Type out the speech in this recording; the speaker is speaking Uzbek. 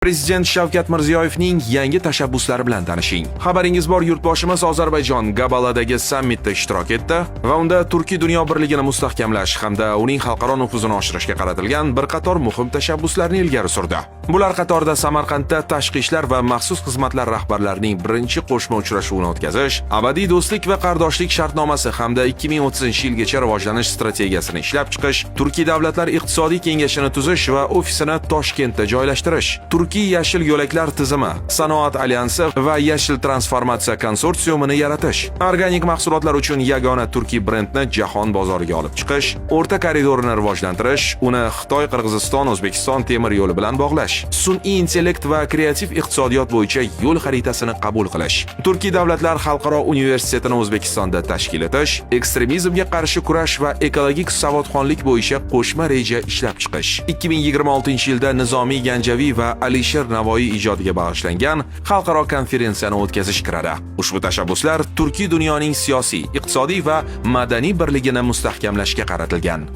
Prezident Shavkat Mirziyoyevning yangi tashabbuslari bilan tanishing. Xabaringiz bor, yurtboshimiz Ozarbayjon Gabaladagi sammitda ishtirok etdi va unda Turkiy dunyo birligini mustahkamlash hamda uning xalqaro nufuzini oshirishga qaratilgan bir qator muhim tashabbuslarni ilgari surdi. Bular qatorida Samarqandda tashqi ishlar va maxsus xizmatlar rahbarlarining birinchi qo'shma uchrashuvini o'tkazish, abadiy do'stlik va qardoshlik shartnomasi hamda 2030-yilgacha rivojlanish strategiyasini ishlab chiqish, Turkiy davlatlar iqtisodiy kengashini tuzish va ofisini Toshkentda joylashtirish, Turkiy yashil yo'laklar tizimi, sanoat alyansi va yashil transformatsiya konsorsiumini yaratish, organik mahsulotlar uchun yagona turkiy brendni jahon bozoriga olib chiqish, o'rta koridorini rivojlantirish, uni Xitoy, Qirg'iziston, O'zbekiston temir yo'li bilan bog'lash, sun'iy intellekt va kreativ iqtisodiyot bo'yicha yo'l xaritasini qabul qilish, Turkiy davlatlar xalqaro universitetini O'zbekistonda tashkil etish, ekstremizmga qarshi kurash va ekologik savodxonlik bo'yicha qo'shma reja ishlab chiqish, 2026-yilda Nizomiy Ganjaviy va Alisher Navoiy ijodiga bag'ishlangan xalqaro konferensiyani o'tkazish kiradi. Ushbu tashabbuslar turkiy dunyoning siyosiy, iqtisodiy va madaniy birligini mustahkamlashga qaratilgan.